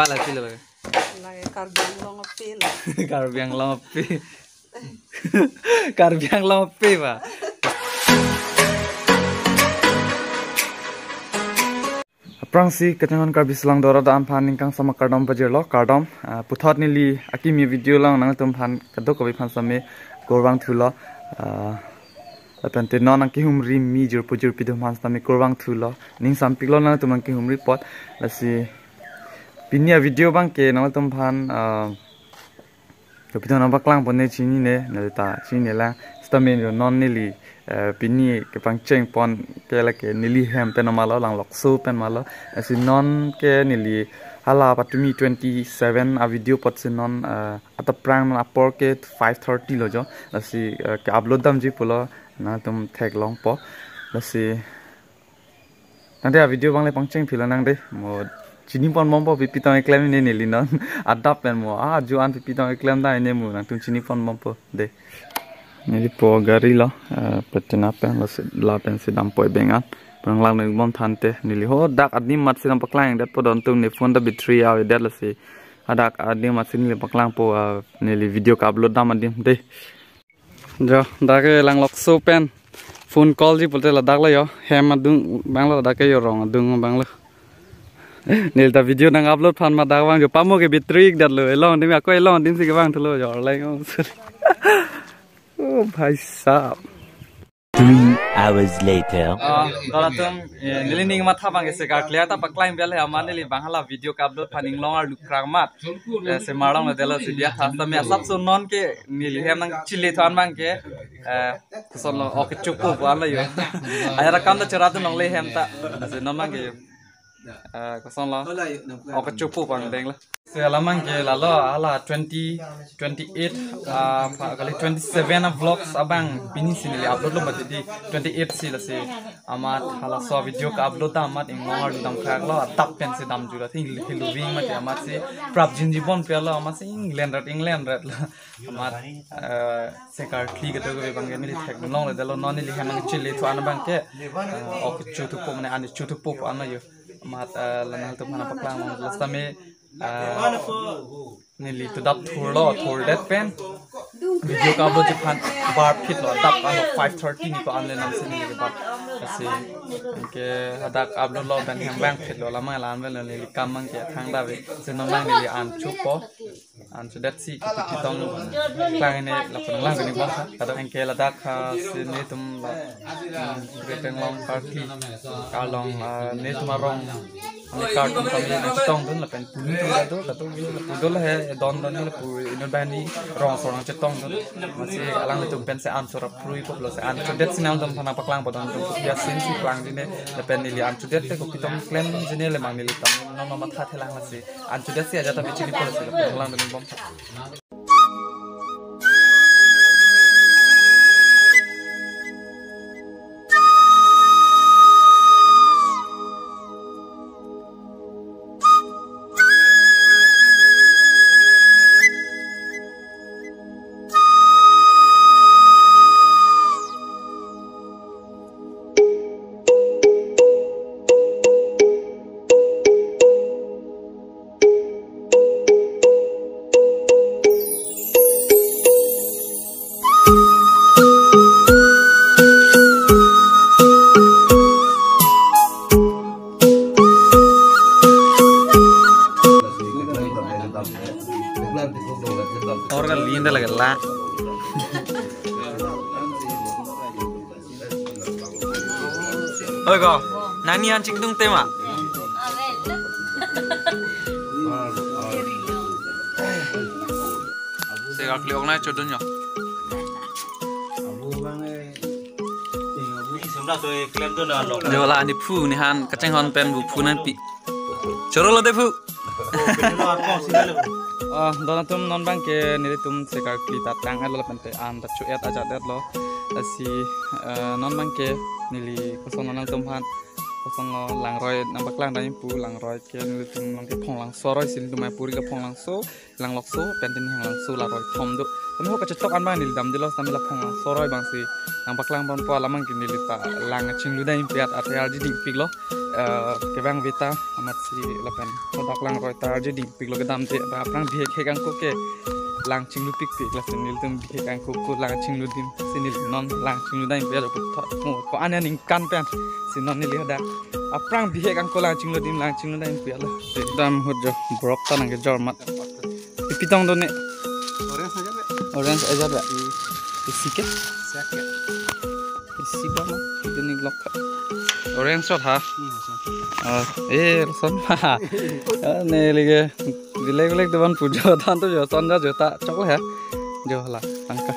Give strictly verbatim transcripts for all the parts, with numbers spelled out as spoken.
Ala pilo lagi. Lagi Karbi Anglong api la. Karbi Anglong api. Karbi Anglong api ba. Aphrangsi kachinghon Karbi Anglong doro da-an aphan ningkangsam akardom pajirlo, kardom. Ah, puthot neli akimi video along nangtum aphan kadokave aphan sitame kurvangthulo. Ah, lapen te non nangkehumri mi jirpo jirpi atum aphan sitame kurvangthulo. Ningsam piklo nangtum nangkehumri apot. Lasi pini avideo abangke nangtum aphan, ah, kopi atum nangpaklangpon ne chinine, neli ta chininelang. Sitame jo non neli, eh, pini kepangcheng pon ke lake neli hem pen ma lo, Langlokso pen ma lo. Lasi non ke neli hala patumi twenty seven avideo apotsi non, eh, ata aphrang non apor ke five thirty lo jo. Lasi, eh, ke-upload damji pulo nangtum theklongpo. Lasi nang de avideo abangle pangcheng philo nang de. Mo chiniponbompo pi pitong keklem ne neli non. Adap pen mo. Ah, ju an pi pitong keklem da ne mo nangtum chiniponbompo de. Neli po gari lo, eh, petina pen lo si, lapen si dampo ebengan. Panglang nang bom than te. Neli hadak adim amatsi nangpaklang detpo, don atum ne phone ta battery avedet lasi. Hadak adim amatsi neli paklangpo, ah, neli video ke-upload dam adim de. Jo, dak ke Langlokso pen phone call ji pulote ladak lo jo. Hem adung abang lo, dak ke jo rong adung abang lo. Neli ta video nang-upload aphan ma dak vang jo, pamo ke battery ik detlo. Elong adim, ako elong adim si kevangthulo jo. Orleng ong. Oh, bhai sahab. Three hours later. Ah, don atum, eh, neli ning matha abangke se karkli ta paklang bial he amat neli abang hala video ke-upload aphan inglong arlu krang amat. Eh, se marlong le delo si dia tha sitame asapso non ke neli hem nangchile thu an abangke, eh, kosonlo, ok kechopo pu an lo jo. Ajat akam ta chora tu nongle hem ta. Se non abangke jo. Eh, kosonlo, ok kechopo pu an denglo. Se alam abangke lalo hala twenty, twenty eight, ah, pa, kali twenty seven a-vlogs abang pini si neli upload lo mati di twenty eight si, lasi amat halaso video ke-upload dam amat inglong arlu dam khak lo, adap pen si damjulo, thing hiluving mati amatsi prapjinji bon pia lo, amatsi inglenret inglenret lo. Amat, eh, se karkli kadokave abangke neli theklongle detlo, non neli hem nangchile thu an abangke, eh, ok chothupo mane an chothupo pu an lo jo. Amat, eh, la nangtum aphan paklang last time, eh, neli to dap thurlo, thurdet pen video ke-upload ji aphan bar phitlo, adap anlo five thirty ni ko anle namsi neli bar. Lasi ke hadak upload lo pen hem vang phitlo, alam abang la an avelo, neli kam abangke thangta ave. Si non abang neli an chopo. An chodet si kopi pitong klang ne lapu nanglang dun bom. Kadokave ke ladak, ah, si netum la, hmm, Greater Anglong Karkli, Karlong, ah, netum arong, ani kartum kami nangchetongdun lapen punu tum kado, kado lapu dolo he, don don lapu inut banghini rong asor nangchetongdun. Amatsi alanglitum pen si an chorap pruipo pulo si an chodet si nangtum aphan nangpaklangpo, don atum kopi asin si klangji ne lapen neli an chodet te kopi tong klemji ne le mang neli tam non matha thelang lasi. An chodet si ajat ta bichini polo si lapu nanglang dun bom. Orga linda lagi la. Oi ko, nani an chingdung tema? Se karkli ong nai chodun yo. Jola ani phu ni han kachinghon pen bu phu nangpi. Choro lo de phu. Ah, don atum, non abangke nelitum se karkli ta tang-etlo lapen te an ta cho-et ajat-etlo. Lasi, eh, non abangke neli koson nangtum aphan, kosonlo, langroi nangpaklang dam pu, langroi ke nelitum along ke Phonglangso aroi si nelitum Maipuri ke Phonglangso, Langlokso, pen te Nihanglangso, la roi thom do. Mo kachetok an abang neli damdetlo, seta mela phonglangso aroi abangsi nangpaklang ponpo, alam abang ke neli ta lang chinglu dam pi at ate arje dingpiklo. Eh, kevang veta amatsi lapen hadak langroi ta arje dingpiklo kedamde, aphrang bihek hek angko ke lang chinglu pikpik, lasi nelitum bihek angko ko lang chinglu dim, si neli non lang chinglu dam pi at puthot mo ko-an aningkan pen si non neli hadak aphrang bihek angko lang chinglu dim, lang chinglu dam pi at lo. Dam ahut jo borok ta nangkejor amat. Pi pitong do ne? Orange aja be. Orange aja be. Hmm. Isi ke? Siak ya. Isi ba ma? Itu ni blok. Orange shot ha? Hmm, shot. Oh, eh, lason. Ah, ne lagi. Bilek bilek depan pujo tan tu jo son ja jo ta chok le ha. Jo la tangka.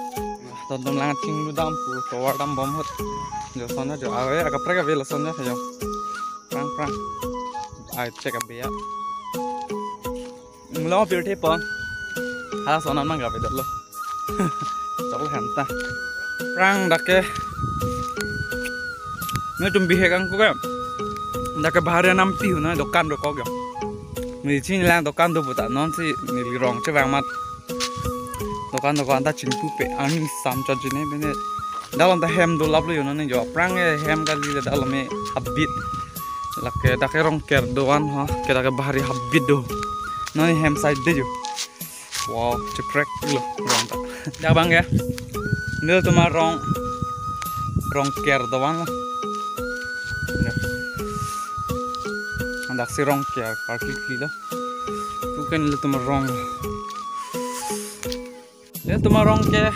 Ton ton lang chinglu dam pu tovar dam bom ahut. Jo son ja jo. Awe akaprek ave lason ja jo. Prang prang. Ai check abe ya. Mlo pirthe pon. Halason an abang gabe dolo. Chok le hanta. Prang dak ke. Nelitum bihek angko ke. Dak ke bahari anampi ahut na dokan dokok ya. Neli chini lang dokan do puta nonsi neli rong chevang amat. Dokan dokok anta chingpupe ani sam chot jine bene. Dak along ta hem dolaplo yo non jo. Prang ke hem kali le dak along me habit. Lake dak ke Rongker do-an ho. Ke dak ke bahari habit do. Non hem side de jo. Wow, cheprek lo rong ta. Dak abang ke. Nelitum arong Rongker do-an lo. Ya. Daksi Rongker parkik lo. Bukan nelitum arong. Nelitum arong ke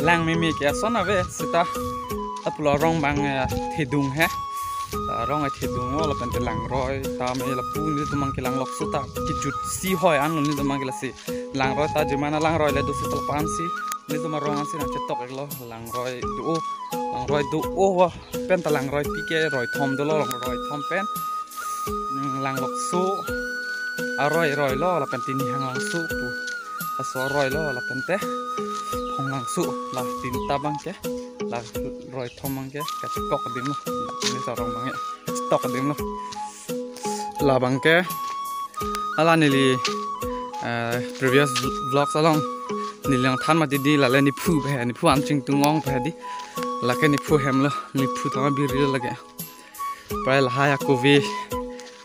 lang meme ke ason ave seta. Lapulo arong abang, eh, thedung he. Arong, eh, thedung o lapen te langroi ta me lapu nelitum abang ke langlokso ta kejut si hoi an lo nelitum abang ke lasi. Langroi ta jemana langroi le dosi talpan si. Nelitum arong ansi nangchetok iklo langroi do-o. Langroi do-o pen ta langroi pi ke roi thom dolo, langroi thom pen. Hmm, langlokso aroi roi lo lapen tini hanglangso pu. Laso aroi lo lapen te phonglangso la tinta abang ke. La roi thom abang ke kachekok adim lo. Nelitum arong abang ke kachekok adim lo. Labang ke hala neli, eh, previous vlogs along neli nangthan mati di lale niphu pe, niphu an chingtung ong pe di. Lake niphu hem lo, niphu tama biri lo lake. Prai lahai akove,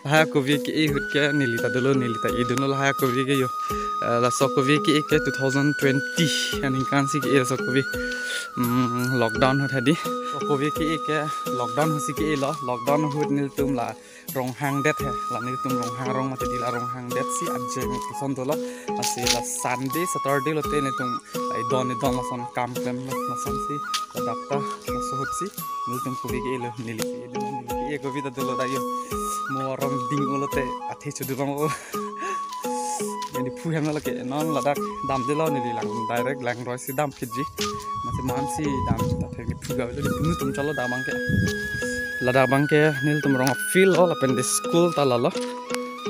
lahai akove ke-e ahut ke neli ta dolo, neli ta e dunlo lahai akove ke yo. Eh, laso akove ke-e ke two thousand twenty aningkan si ke-e laso akove. Hmm, lockdown ahut hadi. Laso akove ke-e ke lockdown ahut si ke-e lo, lockdown ahut nelitum la Ronghang det he, la nelitum Ronghang arong mati di la Ronghang det si ajeng puson dolo, lasi la Sunday, Saturday lote nelitum la idon idon lason kam klem lo, lason si, ladak ta, laso ahut si, nelitum kove ke-e lo, neli ke-e lo, neli ke-e kove ta dolo dak yo, mo arong ding-o lote, athe chudu bang o. Neli phu hem lo ke, non ladak damdetlo neli lang, direct langroi si dam phitji. Masi man si dam ta thek ni phu ga lo ni punu tum chalo dam abang ke. Ladak abang ke nelitum arong field lo lapen de school ta lalo.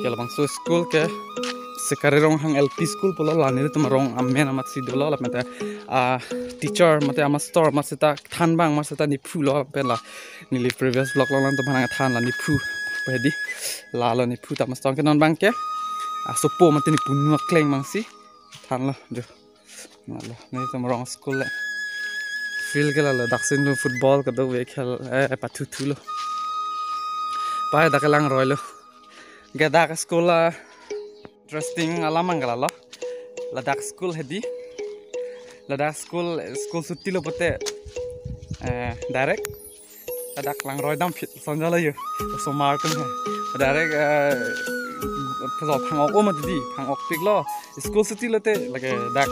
Ke labangso school ke Sekari Ronghang L P school pulo la nelitum arong amen amatsi dolo lapen te, ah, teacher mate amaster amatsi ta than abang amatsi ta niphu lo lapen la neli previous vlog along nangtum aphan nangthan la niphu pe di. Lalo niphu ta amaster ke non abang ke. Ah, sopo mate ni punu akleng abang si. Thanlo, jo. Lalo, nelitum arong school le. Field ke lalo, daksi nelitum football kedo ve khel, eh, pathuthu lo. Pai dak langroi lo. Ke dak school la, interesting alam abang ke lalo. Ladak school hedi. Ladak school, school chuti lo pote. Eh, direct ladak langroi dam phit ason jalo yo. Osomar atum he. Direct, eh, puso phang-ok o mati di, phang-ok piklo. School chuti lote lake dak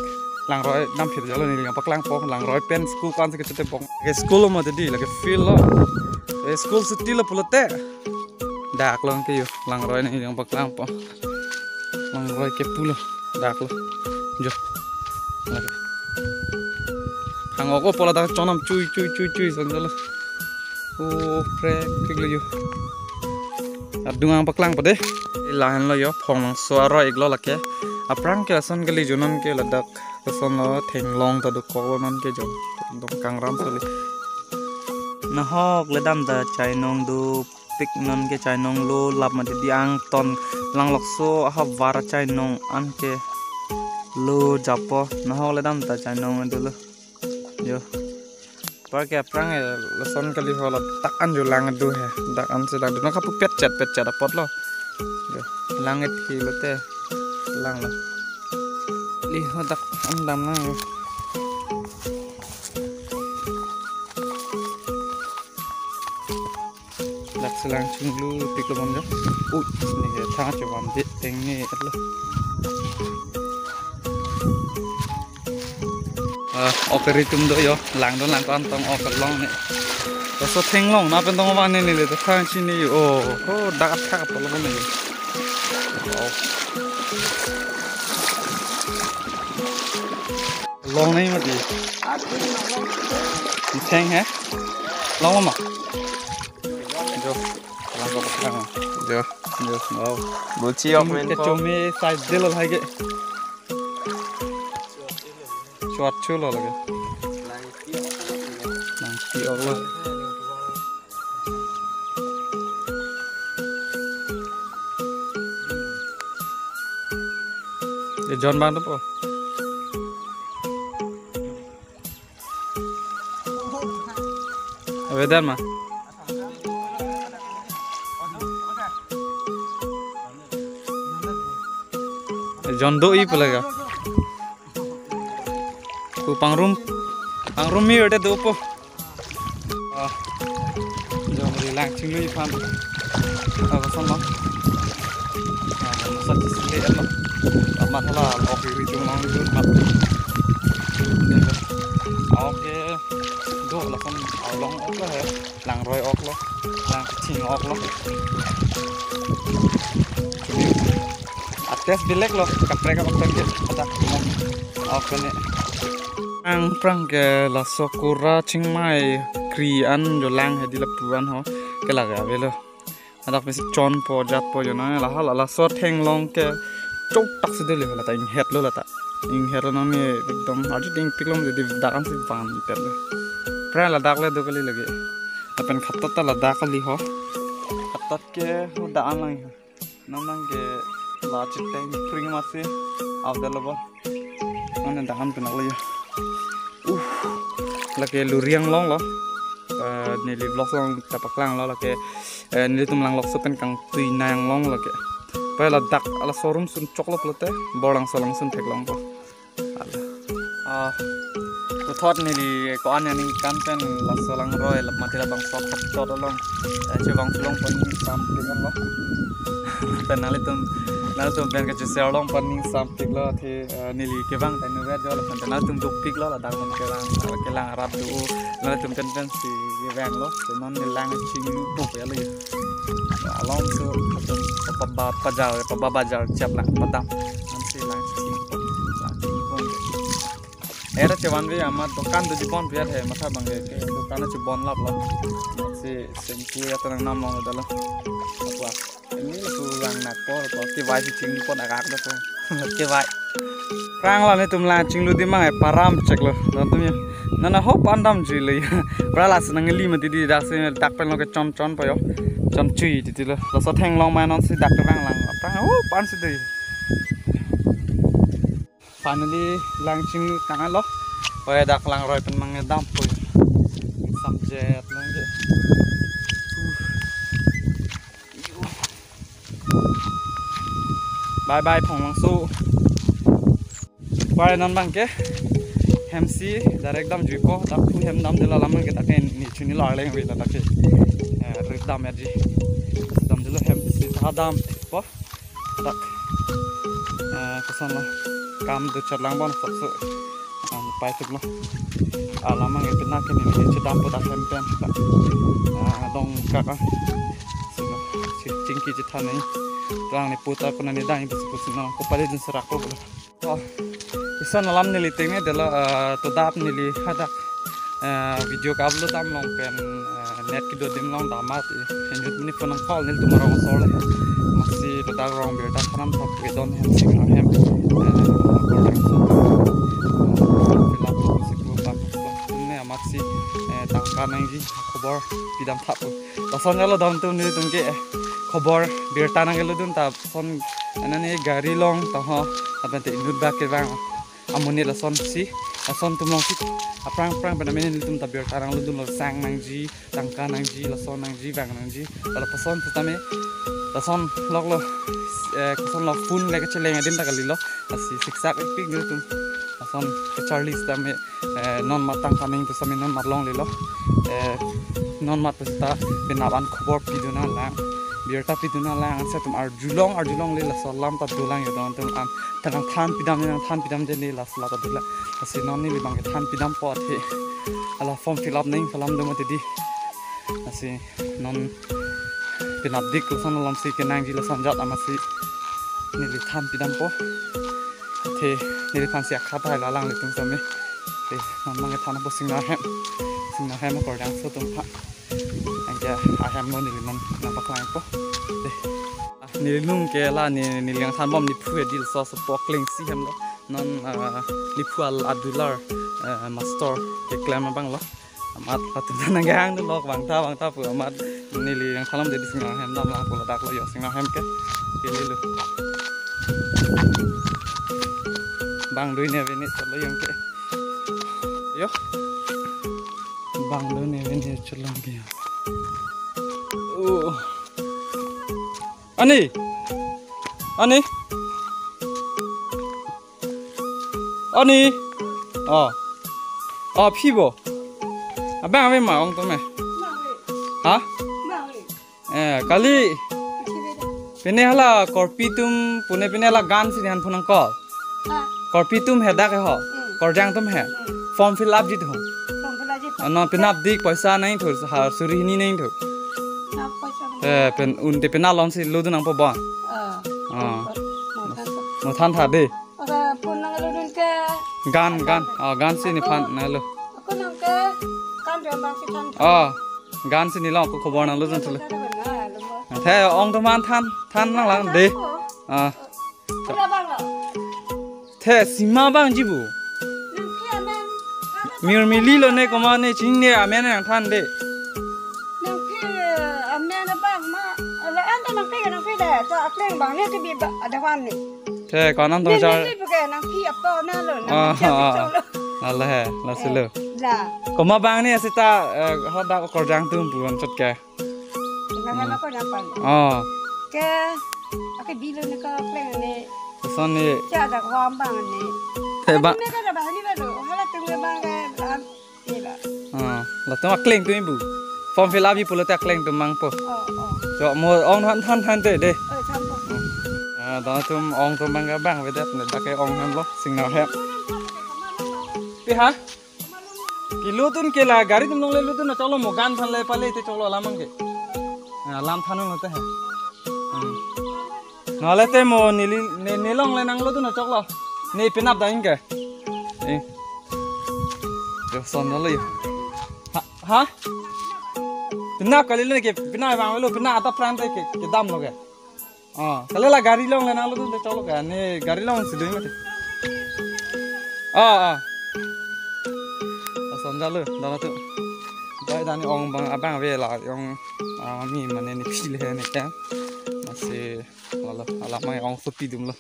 langroi dam phit jalo neli nangpaklangpo, langroi pen school ko-an si kachete bong. Ke school o mati di, lake field lo. Eh, school chuti lo pulote. Dak lo ke yo, langroi neli nangpaklangpo. Langroi ke pulo, dak lo. Jo. Lake. Phang-ok o pu ladak chonam chui chui chui chui ason jalo. O, prek, prek lo yo. Adung nangpaklangpo de. Lahenlo yo, phonglangso aroi iklo lake. Aphrang ke ason kali jo non ke ladak. Ason lo thenglong ta dokok lo non ke jo. Dong kangram soli. Nahok le dam ta chainong dopik non ke chainong lo lap mati di angton langlokso ahavar chainong an ke. Lo japo, nahok le dam ta chainong dolo. Jo. Parke aphrang e, lason kali ho ladak an jo lang do he. Dak an si lang do. Nang kapu petchet petchet apotlo. Jo. Lang et hi lote. Langlo. Li ho dak an dam nang. Dak si lang chinglu tik lo bang jo. Ui, ne he tha chevan de teng ne et lo. Ah, ok ritum do jo, lang do lang ko-an tong ok long ne. Laso thenglong na pen tong van ne ne le to khang si ne jo. Oh, oh, dak athak apot lo ne. Oh. Long ne mati. Theng he? Long lo ma? Jo, lang ko lang. Jo, jo. Wow. Bulchi ok men ko. Kechome size de lo hai ke. Chuat chu lo lage. Nang pi ok lo. E John bang to po. Wedan ma. John do-i pelaga. Ku pangrum, pangrum mi wede dopo. Ah, John ri lang chinglu iphan. Ah, koson lo. Ah, masa chisile lo. Amat hala ok ritum long dun mat. Ok. Do lason along ok lo he. Langroi ok lo. Lang ching ok lo. Ates bilek lo. Kaprek kaprek ke. Ada mo. Ok ne. Ang prang ke laso kura chingmai kri an jo lang hedi lapu an ho. Ke lage avelo. Hadak pensi chonpo jatpo jo na la hala laso thenglong ke choktak si dele lata inghet lo lata. Inghet lo nang ne ekdom arju ding pik lo mati dak an si van pet lo. Prai ladak le do kali lage. Lapen khatot ta ladak kali ho. Khatot ke ho dak an lang ho. Nang nang ke la chiteng pring masi avdel lo bo. Nang ne dak an penak lo ya. Uh, lake Luriang long lo. Eh, neli vlog long ta paklang lo lake, eh, nelitum Langlokso pen kangtui nang long lake. Pai ladak ala showroom sun choklo pulote, Borlangso along sun theklongpo. Ala. Ah, puthot neli ko-an aning kan pen laso langroi lap mati labangso thok tot along. Eh, chevang sulong pen sam tik lo. Pen nanglitum, nanglitum pen kachesar long pen ning sam tik lo the, eh, neli kevang ta inutvet jo lapen nanglitum dopik lo ladak non kevang, kelang arat do, nanglitum pen pensi kevang lo, so non ne lang chinglu dop ya lo. Alongsi atum paba bajar, paba bajar chap lang padam. Ansi lang ching, lang ching pon. Era chevan ve ama dokan do jibon biar he, matha bang ke, ke dokan chibon lap lo. Si shampoo ya tenang nam long dalo. Apa? Ini lapu lang nakpo, lapu kevai si chinglu pon agak da po. Kevai. Prang la netum lang chinglu di mang, eh, param chek lo. Don tum ya. Nana ho pandam jui lo ya. Pra la senang li mati di dak si dak pen lo ke chon chon po yo. Chon chui di di lo. Laso thenglong mai non si dak ke bang lang. Prang ho pan si di. Finally, lang chinglu tang lo. Oi dak langroi pen mang dam po. Samjet lang je. Bye bye, Phonglangso. Bye non bang ke. Hem si direct dam juipo, dak pu hem dam dela lam ke dak ke ni chuni lo arleng ri la dak ke. Eh, rit dam ya ji. Dam delo hem si ta dam po. Dak. Eh, koson lo. Kam do chat lang bon sokso. Am, pai tuk lo. Alam ang ipin na kini ni chedam po dak hem pen. Dak. Ah, dong kak ah. Sino. Si chingki chethan ni. Terang ni puta ko nani dang ibu si pusi nang ko pali dun serak ko. Oh. Ison alam neli teng ni dela, eh, to dap neli hadak. Eh, video ka upload dam long pen, eh, net kedo adim long damat, eh, inut mini phone ang call nelitum arong asor le. Amatsi ladak rong birta thanam thap kedon hem si kang hem. Eh, boarding so. Fill up si ko bak. Ne amatsi, eh, tangka nangji khobor pidam thap. Lason jalo dam tum nelitum ke, eh, khobor birta nangkelodun ta son, anani gari along ta ho, lapen te inut bak kevang amonit lasonsi, lason atum alongsi aphrang aphrang pen amen nelitum ta birta nanglodunlo, sang nangji, tangka nangji, lason nangji, vang nangji, lapuson setame lason loklo, eh, koson lo phone le kacheleng adim ta kalilo, lasi siksak ikpik nelitum lason kacharli setame, eh, non mat tangka nangji pu setame non mat longlelo, eh, non mat pu seta penap an khobor pidun nanglang, birta pidun nanglang, ansi atum arjulong arjulongle, laso alam ta dolang, yo don atum an, ta nangthan pidamde, nangthan pidamde, ne laso la ta dolang. Lasi non neli abang kethan pidampo athe, hala form fill up nangji alam do mati di. Lasi non penapdik koson alamsi kenangji lason jat amatsi neli than pidampo. Athe neliphansi akha tahai lo alanglitum setame. Te non abang kethanpo Singnar ahem. Singnar ahem akorjangso atum aphan. Anke ahem lo neli non nangpaklangpo. Te, ah, neli lung ke la ne, neli nangthanbom nephu edil so so po klengsi ahem lo. Non, ah, nephu al adular, eh, master keklem abang lo. Amat latum ta nangkehang dolo, vangtha vangtha pu amat neli nangthanlom, jadi Singnar ahem damlang pu ladak lo, yo Singnar ahem ke. Kelelo. Bang dui ne vene cholo yo ke. Yo. Bang dui ne vene cholo ke. Oh. Ani. Ani. Ani. Oh. Oh, aphi bo. Abang ave ma ong tame. Ha? Eh, kali. Pine hala korpi atum pune pine hala gan si nihan phunang ko. Korpi atum he dak ho. Korjang atum he. Form fill up ji thu. Form fill up ji thu. Ano penapdik poisa nangthu, ha suri hini nangthu. Eh, pen un te penap alongsi lodun nangpo bon. Ah. Mo than tha de. Ora phone nanglodun ke. Gan, gan. Oh, gan si nephan nanglo. Ako nang ke kan dia bang si than. Oh, gan si nilo, ako khobor nanglodun thule. Tha, alo mo. The ong atum aphan than, than nanglang de. Ah. Ora bang lo. The sima abang ji pu. Nangphi amen. Mirmili lo ne, komat ne, chinine, amen nangthan de. Nangphi amen abang ma. Ala anta nangphi ke nangphi de. To akleng abang ne ke bi ba ada wan ne. The ko-an atum char. Neli pu ke nangphi apo na lo, nang Ah, phi ah, ah. Cholo. Ala he, lasi lo. Eh, la. Komat abang ne asita, eh, hadak korjang atum pu anchot ke. Nang Hmm. Anak ko nang pan. Oh. Ke, ake bilo ne ka pleng ne. Koson ne. Ke ada kawam abang ne. The ba- Ne ka ada bahani ba lo. Hala tung le bang ke, bang. Ila. Ah, latum akleng atum bu. Form fill up ji pulote akleng atum mangpo. Oh, oh. Jo mo ong than than than te de. Oh, than than. Ah, don atum ong atum abang ke bang vedet ne dak ke ong ahem lo, Singnar ahem. Pi ha? Kelodun ke la gari atum along le lodun choklo, mo gan aphan le pale te choklo alam abang ke. Ah, alam than lo te ha. Hmm. Nale te mo neli, ne, ne along le nanglodun choklo. Ne penap dam ke. Eh. Yo son lo yo. Ha, ha? Penap kali le ke, penap abang lo, penap ata pran te ke, kedam lo ke. Ah, kali la gari along le nanglodun choklo ke. Ne gari alongsi dun mati. Ah, ah. Son jalo, don atum. Bai dani ong abang abang ave la ong, ah, mi mane nephi le ne ke. Lasi Lalo, alam abang ong sopi dum lo.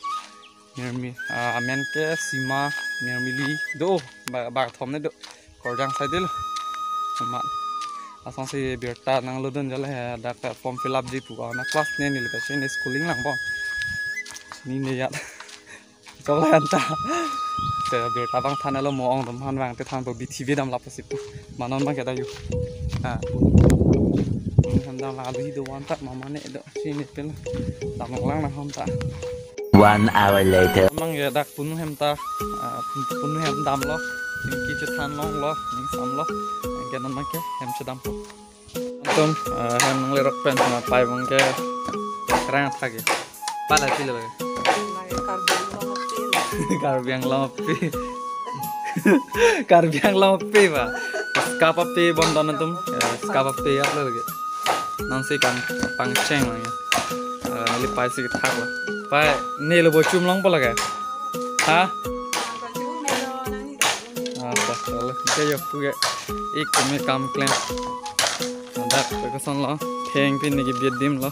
Mirmi, ah, amen ke Sima, Mirmili do, ba, ba thom ne do. Korjang sai dil. Amat. Asonsi birta nanglodun jale he, dak form fill up ji pu, ah, na class ne neli ta chini schooling lang bon. Neli ne ya. Choklo anta. Te birta abang than lo, mo ong atum aphan abang te thanpo, bithi bedam lapusi pu. Ma non abang ke da yu. Ah. Punu hem dam la, alu hi do wan ta, mama ne do. Chini pen. Dam lang na hom ta. One hour later. Abang ke dak punu hem ta. Ah, pun-, punu hem damlo. Chingki chethan longlo, ning samlo. Anke non abang ke hem chedampo. Atum, ah, hem nanglerok pen, ah, pai abang ke kerang athak ke. Pala pilo ke. Karbi Anglong api. Karbi Anglong api. Karbi Anglong api ba. Skap api bon don atum. Ya, skap api ya lo lagi. Nangsi kan pangcheng lagi. Ah, neli pai si kethak lo. Pai, neli bo chum longpo lagi. Ha? Ah, ta, ta lo. Ke yo pu ke. Ik kami kam klem. Dak ke koson lo. Theng pin neli ke biet dim lo.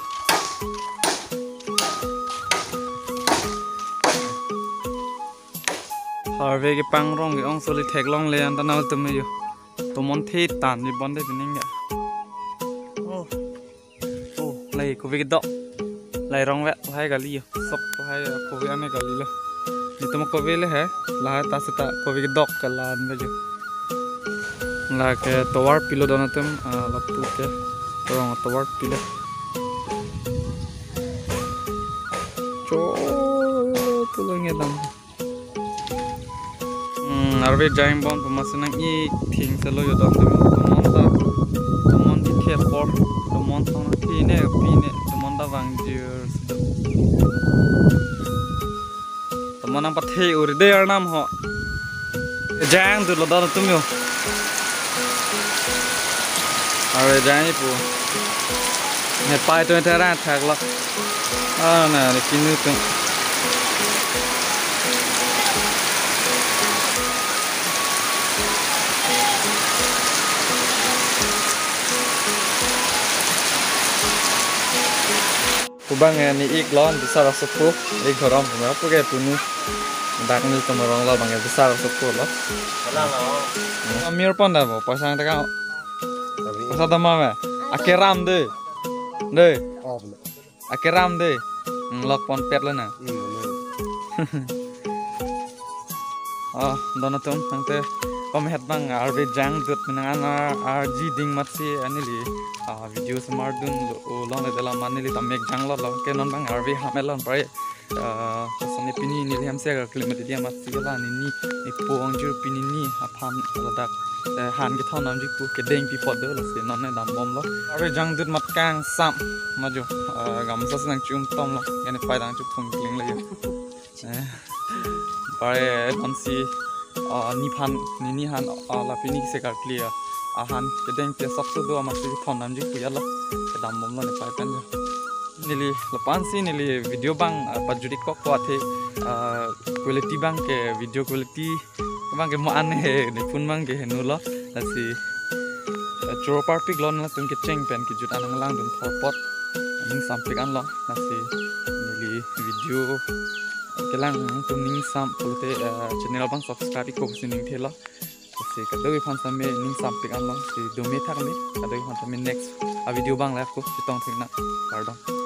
Arve kepangrong ke-ong soli theklongle anta nangtum yo. Tomon the tan ni bonde pining ya. Oh. Oh, lahai kove kedok. Lahai rong ve, lahai kali yo. Sok lahai kove ane kali lo. Netum kove le he, lahai ta seta kove kedok ke la-an ve jo. Lake tovar pilo don atum, ah, lapu ke. Rong tovar pilo. Cho, pulo nge dam. Hmm, arve jang bom pu masi nang-ik thing selo yo don atum. Tomon ta, tomon di khepor, tomon tong nang pine, pine, tomon ta vangjir. Tomon nangpathe uri de arnam ho. Jang tu lo don atum yo. Arve jang ipu. Nepai tu terang thak lo. Ah, na, ni kinu tu. Pu bang, eh, ne-ik lo, bisar asopo, ik dhorom, pu bang, pu ke punu, dak netum arong lo bang, eh, bisar asopo lo. Wala lo. Hmm. Amir pon da bo, pasang taka. Tapi pasa tama me. Akeram de. De. Oh, benar. Akeram de. Hmm, lok pon pet lo na. Hmm, benar. Oh, don atum, tangte komet bang arve jang dut menang an ar-, arji ding matsi anili, ah, video semar dun lo, o long le dalam anili ta mek jang lo lo ke non bang arve ham elon pare, ah, koson ne pini neli hem se agar klim dia matsi la nini, ne po angjir pini ni aphan ladak, eh, han kethon angjir pu kedeng pi pot do lasi non ne dam bom lo. Arve jang dut mat kangsam maju, ah, gamsa senang chum tom lo, yani pai dang chup phung kling lagi. Eh, pare damsi, ah, nephan, nini han, ah, la pini se kar clear. Ahan kedeng te sap su do amatsi thon namji pu ya lo. Kedam bom lo nepai pen jo. Neli lapu-an si neli video bang, ah, pajuri kok po athe, ah, quality bang ke video quality bang ke mo an he, ne phone bang ke henu lo. Lasi, ah, choro parpik lo nangtum kecheng pen kejut an nanglang dun thor pot. Ning sampik an lo. Lasi neli video kelang nangtum ning sam pulote, eh, channel bang subscribe ik po si ning thelo. Si kadokave aphan same ning sampik an lo. Si dome thak me, kadokave aphan same next a video bang live ko chetong thik nang. Kardom.